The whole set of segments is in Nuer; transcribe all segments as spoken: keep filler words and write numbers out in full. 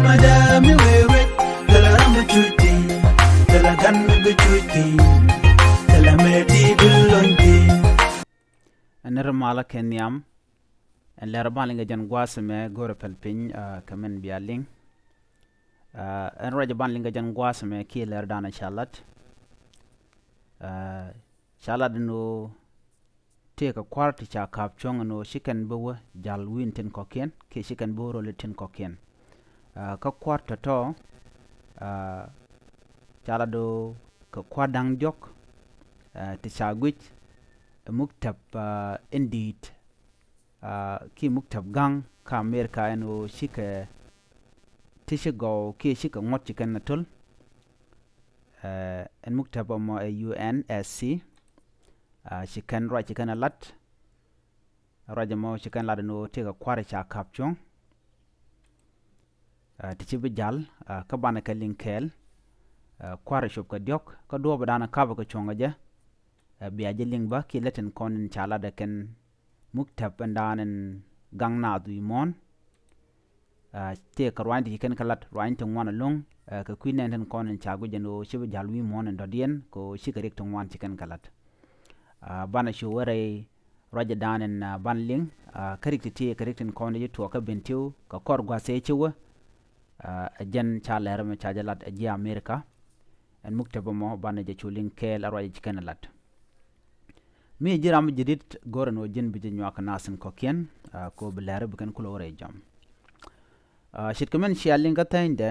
Ada mi wewet, tala ram cuti, tala gan bi cuti, tala meti dulonti. Ɛn rɛ malä kɛ nhiam. Ɛn lɛr ban liŋ kɛ jɛn gua̱a̱th mɛ go̱rɛ pɛl piny, ah, kɛ mɛn bia liŋ. Ah, ɛn ruac ban liŋ kɛ jɛn gua̱a̱th mɛ kiɛ lɛr danɛ ca lat. Ah, ca lat ni ɣöö tëëkɛ kua̱r ti ca ka̱p cuɔ̱ŋ ɛn ɣöö ci kɛn bi wä jal wi̱i̱n tin kɔ̱kiɛn kiɛ ci kɛn bi wä röl tin kɔ̱kiɛn. Ah, kä kua̱r tɔ̱tɔ̱, ah, ca lat ɣöö kɛ kua̱r da̱ŋ diɔ̱k, ah, ti ca guic ɛ muktäp, ah, in di̱i̱t, ah, kiɛ muktäp ga̱ŋ kä Amerika ɛn ɣöö cikɛ ti ci gɔw kiɛ cikɛ ŋuɔ̱t ci kɛn a töl. Ah, ɛn muktäp ɛmɔ ɛ U N S C. Ah, ci kɛn ruac ci kɛn a lat. Ruac ɛmɔ ci kɛn lat ɛn ɣöö tëëkɛ kua̱r ca ka̱p cuɔ̱ŋ. Ah, ti ci bi jal, ah, kä banɛ kɛ liŋ kɛɛl. Ah, kua̱r cop kɛ diɔ̱k kä duɔ̱ɔ̱p ɛ danɛ ka̱pɛ kɛ cuɔ̱ŋ kɛ jɛ. Ah, bia jɛ liŋ bä kiɛ lät tin kɔn in ca lat ɛ kɛn muktäp ɛn daan in gaŋ naath wi̱i̱ muɔ̱ɔ̱n. Ah, tëëkɛ ruany ti ci kɛn kɛ lat ruany ti ŋuan ɛlɔ̱ŋ, ah, kɛ kui̱ nɛn tin kɔn in ca guic ɛn ɣöö ci bi jal wi̱i̱ muɔ̱ɔ̱n in dɔ̱diɛn kɛ ɣöö cikɛ riɛk ti ŋuan ci kɛn kɛ lat. Ah, banɛ cu wä rɛy ruacdan in, ah, ban liŋ, ah, kä riɛk ti ti kɛ riɛk tin kɔn in ci tuɔɔk kä Bentiu kɛ kɔr gua̱th ëë ci wä, ah, ɛ jɛn ca lɛr ɛmɛ ca jɛ lat ɛ ji̱ Amerika. Ɛn muktäp ɛmɔ banɛ jɛ cu liŋ kɛɛl a ruac ci kɛn ɛ lat. Mi ji̱ ram ji̱ di̱t go̱rɛ ni ɣöö ji̱n bi ji̱ nyuak kɛ naath tin kɔ̱kiɛn, ah, kɛ ɣöö bi lɛr bi kɛn kulɛ wä rɛy jɔam. Ah, ce̱tkɛ mɛn cia liŋ kä thänydɛ,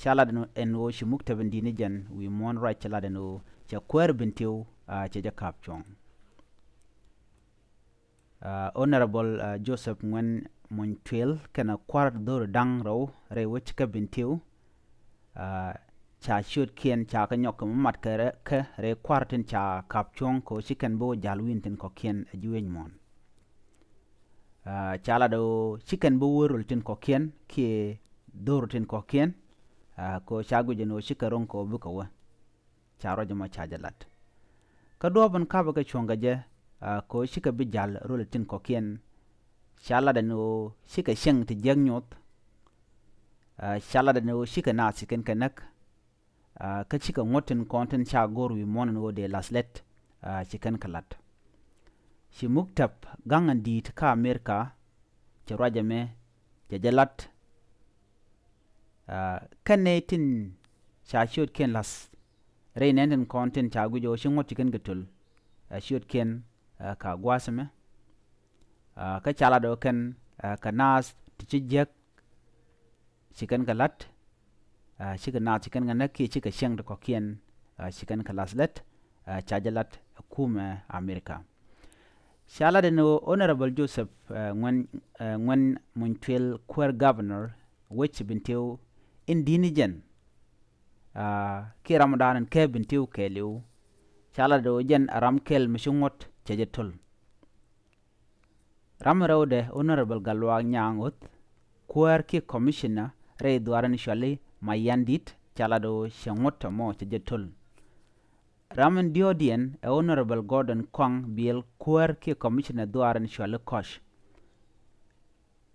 ca lat ɛn ɣöö ci muktäp in di̱t ni jɛn wi̱i̱ muɔ̱ɔ̱n ruac cɛ lat ɛn ɣöö cɛ kuäär Bentiu, ah, cɛ jɛ ka̱p cuɔ̱ŋ. Ah, Honorable, ah, Joseph Ŋuɛn Muny Tuel kɛnɛ kua̱r dho̱ri da̱ŋ rɛw rɛy wec kä Bentiu. Ah, ca ciötkiɛn ca kɛ nyɔk kɛ mi mat kɛ rɛ, kɛ rɛy kua̱r tin ca ka̱p cuɔ̱ŋ kɛ ɣöö ci kɛn bi wä jal wi̱i̱n tin kɔ̱kiɛn ɛ ji̱ wec muɔ̱ɔ̱n. Ah, ca lat ɣöö ci kɛn bi wä röl tin kɔ̱kiɛn kiɛ dho̱r tin kɔ̱kiɛn. Ah, kɛ ɣöö ca guic ɛn ɣöö ci kɛ ro̱ŋ kɛ ɣöö bikɛ wä. Ca ruac ɛmɔ ca jɛ lat. Kä duɔ̱ɔ̱p in ka̱pɛ kɛ cuɔ̱ŋ kɛ jɛ, ah, kɛ ɣöö cikɛ bi jal röl tin kɔ̱kiɛn. Ca lat ɛn ɣöö cikɛ cieŋ ti jiäk nyoth. Ah, ca lat ɛn ɣöö cikɛ naath ci kɛn kɛ näk. Ah, kä cikɛ ŋuɔ̱t tin kɔn tin ca go̱r wi̱i̱ muɔ̱ɔ̱n ɛn ɣöö dee la̱th lät, ah, ci kɛn kɛ lat. Ci muktäp ga̱ŋ in di̱i̱t kä Amerika, cɛ ruac ɛmɛ, cɛ jɛ lat. Ah, kɛn nɛy tin ca ciötkiɛn la̱th rɛy nɛn tin kɔn tin ca guic ɣöö ci ŋuɔ̱t ci kɛn kɛ töl, ah, ciötkiɛn, ah, ka gua̱a̱th ɛmɛ. Ah, kä ca lat ɣöö kɛn, ah, kɛ naath ti ci jiäk ci kɛn kɛ la̱t, ah, cikɛ naath ci kɛn kɛ näk kiɛ cikɛ cieŋ ti kɔ̱kiɛn, ah, ci kɛn kɛ la̱th lät, ah, ca jɛ lat ɛ kumɛ Amerika. Ca lat ɛn ɣöö Honorable Joseph, eh, Ŋuɛn, eh, Ŋuɛn Muny Tuel kuäär governor wec Bentiu in di̱t ni jɛn, ah, kiɛ ramdan in kɛ Bentiu kɛɛliw. Ca lat ɣöö jɛn a ram kɛl mi ci ŋuɔ̱t cɛ jɛ töl. Ram in rɛwdɛ Honorable Gatluak Nyaŋ Ɣöth, kuäär kiɛ commissioner rɛy dhuaar in cuali Mayandit, ca lat ɣöö cɛ ŋuɔ̱t tɔmɔ cɛ jɛ töl. Ram in diɔ̱ɔ̱kdiɛn ɛ Honorable Gordon Kɔaŋ Biɛl, kuäär kiɛ commissioner dhuaar in cuali Kɔc.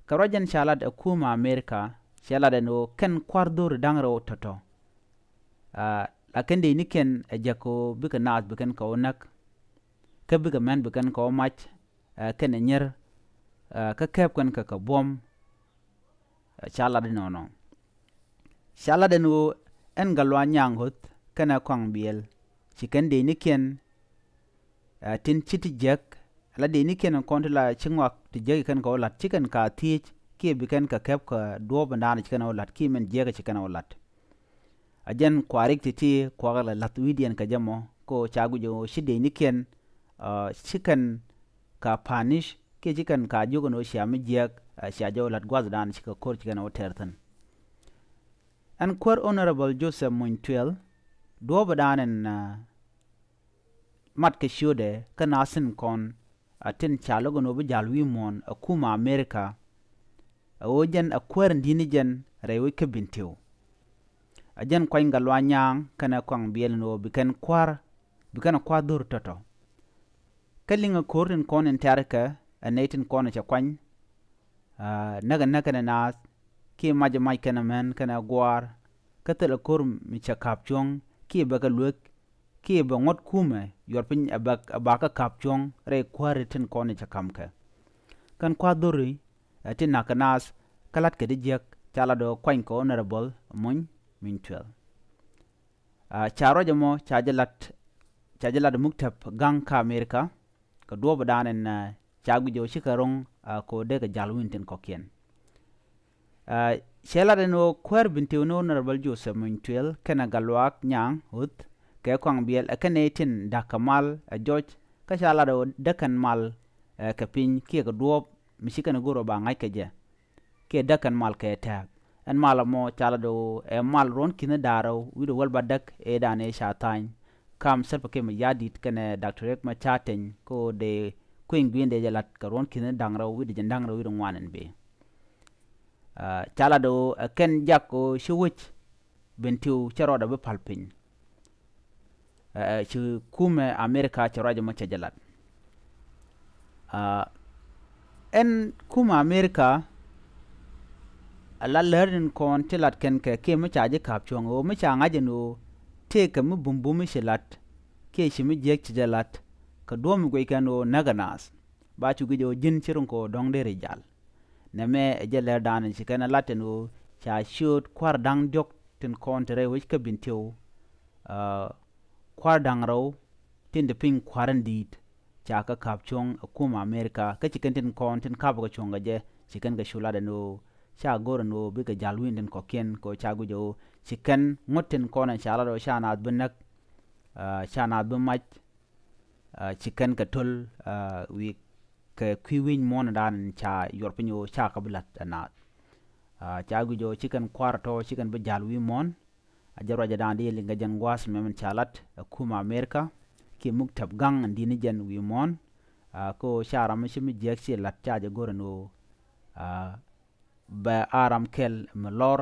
Kɛ ruac ɛn ca lat ɛ kumɛ Amerika, cɛ lat ɛn ɣöö kɛn kua̱r dho̱ri da̱ŋ rɛw tɔ̱tɔ̱. Ah, la kɛn dee ni kɛn ɛ jɛ kɛ ɣöö bikɛ naath bi kɛn kɛ ɣöö näk. Kä bikɛ män bi kɛn kɛ ɣöö mac, ah, kɛnɛ nyier, ah, kä kɛɛp kɛn kɛ kɛ buɔ̱m, ah, ca lat inɔnɔ. Ca lat ɛn ɣöö ɛn Gatluak Nyaŋ Ɣöth kɛnɛ Kɔaŋ Biɛl, ci kɛn dee ni kɛn, ah, tin ci ti jiäk, la dee ni kɛn kɔn ti la ci ŋɔak ti jiäk ci kɛn kɛ ɣöö la̱t, ci kɛn ka thiec kiɛ bi kɛn kɛ kɛp kɛ duɔ̱ɔ̱p in da̱a̱n ci kɛn ɣöö la̱t kiɛ min jiäk ci kɛn ɣöö la̱t. A jɛn kuarik ti̱ti̱ kuak la la̱th wi̱i̱diɛn kɛ jɛ mɔ, kɛ ɣöö ca guic ɣöö ci dee ni kɛn, ah, ci kɛn ka punish kiɛ ci kɛn ka jiök ɛn ɣöö cia mi jiäk, ah, cia jɛ ɣöö la̱t gua̱thdan cikɛ ko̱r ci kɛn ɣöö tɛr thi̱n. Ɛn kuäär Honorable Joseph Muny Tuel, duɔ̱ɔ̱pdan ɛn, ah, mat kɛ ciötdɛ kä naath tin kɔn, ah, tin ca lo̱k ɛn ɣöö bi jal wi̱i̱ muɔ̱ɔ̱n ɛ kumɛ Amerika. Ɛ ɣöö jɛn ɛ kuäär in di̱t ni jɛn rɛy wec kä Bentiu. Ɛ jɛn Kuany Gatluak Nyaŋ kɛnɛ Kɔaŋ Biɛl ɛn ɣöö bi kɛn kua̱r, bi kɛn kua̱r dho̱r tɔ̱tɔ̱. Kä liŋ ɛ ko̱r tin kɔn in tɛ̈rkɛ ɛ nɛy tin kɔn cɛ kuany, ah, näk ɛ näk kɛnɛ naath, kiɛ mac ɛ mac kɛnɛ män kɛnɛ gua̱a̱r, kä thilɛ ko̱r mi cɛ ka̱p cuɔ̱ŋ kiɛ bɛ kɛ luek, kiɛ bɛ ŋuɔ̱t kumɛ yuɔr piny ɛ bɛ, ɛ ba kɛ ka̱p cuɔ̱ŋ rɛy kuäär tin kɔn cɛ ka̱m kɛ. Kɛn kua̱r dhori ɛ ti na̱k kɛ naath kä la̱t kɛ di jiäk ca lat ɣöö kuany kɛ Honorable Muny Muny Tuɛl. Ca ruac ɛmɔ ca jɛ lat, ca jɛ lat muktäp ga̱ŋ kä Amerika kɛ duɔ̱ɔ̱pdan ɛn ca guic ɣöö cikɛ ro̱ŋ kɛ ɣöö dee kɛ ja̱l wi̱i̱n tin kɔ̱kiɛn. Cɛ lat ɛn ɣöö kuäär Bentiu ni Honorable Joseph Muny Tuɛl kɛnɛ Gatluak Nyaŋ Ɣöth kɛ Kɔaŋ Biɛl ɛ kɛn nɛy tin da̱k kɛ mal ɛ jɔc, kä ca lat ɣöö däk kɛn mal kɛ piny kiɛ kɛ duɔ̱ɔ̱p mi ci kɛn go̱r ɣöö ba ŋa̱c kɛ jɛ, kiɛ däk kɛn mal kɛ tɛ̈ɛ̈k. Ɛn mal ɛmɔ ca lat ɣöö ɛ mal ruɔ̱n ki̱ni da̱ŋ rɛw wi̱cdɛ wäl bädäk, ëëdan ëë ca tha̱a̱ny kam Salva Kiir Mayardit kɛnɛ Doctor Riek Machar Teny, kä ɣöö dee kuëny gui̱n dee jɛ la̱t kɛ ruɔ̱n ki̱ni da̱ŋ rɛw wi̱cdɛ jiɛn da̱ŋ rɛw wi̱cdɛ ŋuan ɛn bëë. Ca lat ɣöö ɛ kɛn jak ɣöö ci wec Bentiu cɛ rɔɔdɛ bi pa̱l piny. Ci kumɛ Amerika cɛ ruac ɛmɔ cɛ jɛ lat. Ɛn kumɛ Amerika a la läär tin kɔn ti lat kɛn kɛ kiɛ mi ca ji̱ ka̱p cuɔ̱ŋ ɣöö mi ca ŋa̱c ɛn ɣöö tëëkɛ mi bumbum mi ci lat kiɛ ci mi jiäk ci jɛ lat kɛ duɔ̱ɔ̱p mi guic kɛn ɣöö näk ɛ naath, ba cu guic ɣöö ji̱n ci rin kɛ ɣöö dɔ̱ŋ dee ri jal. Nɛmɛ ɛ jɛ läärdan ci kɛn ɛ lat ɛn ɣöö ca ciööt kua̱r da̱ŋ diɔ̱k tin kɔn te rɛy wec kä Bentiu, kua̱r da̱ŋ rɛw tin te piny kua̱r in di̱i̱t ca kɛ ka̱p cuɔ̱ŋ ɛ kumɛ Amerika, kä ci kɛn tin kɔn tin ka̱p kɛ cuɔ̱ŋ kɛ jɛ ci kɛn kɛ cu lat ɛn ɣöö ca go̱r ɛn ɣöö bikɛ ja̱l wi̱i̱n tin kɔ̱kiɛn kɛ ɣöö ca guic ɣöö ci kɛn ŋuɔ̱t tin kɔn ɛn ca lat ɣöö ca naath bi näk, ca naath bi mac, ci kɛn kɛ to̱l wi̱i̱ kɛ kui̱ wi̱ny muɔ̱ɔ̱ndan ca yuɔr piny ɣöö ca kɛ bi la̱t ɛ naath. Ca guic ɣöö ci kɛn kua̱r tɔ̱ ci kɛn bi ja̱l wi̱i̱ muɔ̱ɔ̱n. A jɛ ruacɛ da̱a̱n di liŋ kɛ jɛn gua̱a̱th mɛmɛn ca lat ɛ kumɛ Amerika kiɛ muktäp ga̱ŋ in di̱t ni jɛn wi̱i̱ muɔ̱ɔ̱n. Kä ɣöö ca ram mi ci mi jiäk ci la̱t ca jɛ go̱r ɛn ɣöö bɛ a ram kɛl mi lɔr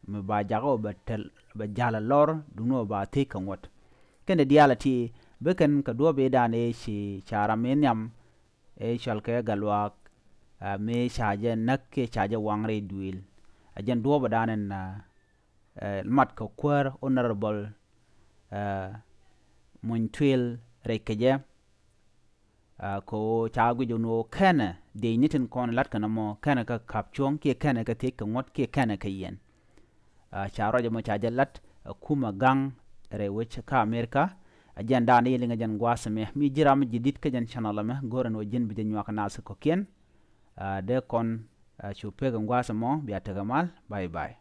mi ba jakä ɣöö bɛ tɛl bɛ ja̱l ɛ lɔr duŋni ɣöö ba thiec kɛ ŋuɔ̱t. Kɛn dee diaal a ti bi kɛn kɛ duɔ̱ɔ̱p ëëdan ëë ci ca ram ëë nhiam ëë cɔal kɛ Gatluak, mëë ca jɛ näk kiɛ ca jɛ waŋ rɛy duëël. A jɛn duɔ̱ɔ̱pdan ɛn mat kɛ kuäär Honorable Muny Tuɛl rɛy kɛ jɛ. Kɛ ɣöö ca guic ɛn ɣöö kɛnɛ dëëcni tin kɔn lat kɛn ɛmɔ kɛnɛ kɛ ka̱p cuɔ̱ŋ kiɛ kɛnɛ kɛ thiec kɛ ŋuɔ̱t kiɛ kɛnɛ kɛ yɛn. Ca ruac ɛmɔ ca jɛ lat ɛ kumɛ ga̱ŋ rɛy wec kä Amerika. A jɛn da̱a̱n di liŋ ɛ jɛn gua̱a̱th ɛmɛ mi ji̱ ram mi ji̱ di̱t kä jɛn channel ɛmɛ go̱r ɛn ɣöö ji̱n bi jɛ nyuak naath kɔ̱kiɛn. Dee kɔn cu pek ɛn gua̱a̱th ɛmɔ bia tekɛ mal. Bye bye.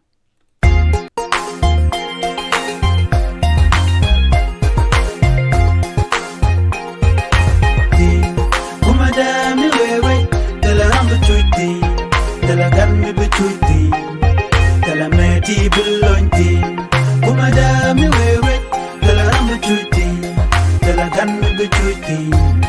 Kumɛ dee mi wee wec thilɛ ram bi cuc thi̱n, thilɛ gan mi bi cuc thi̱n, thilɛ mɛ ti bi lony thi̱n. Kumɛ dee mi wee wec thilɛ ram bi cuc thi̱n, thilɛ gan mi bi cuc thi̱n.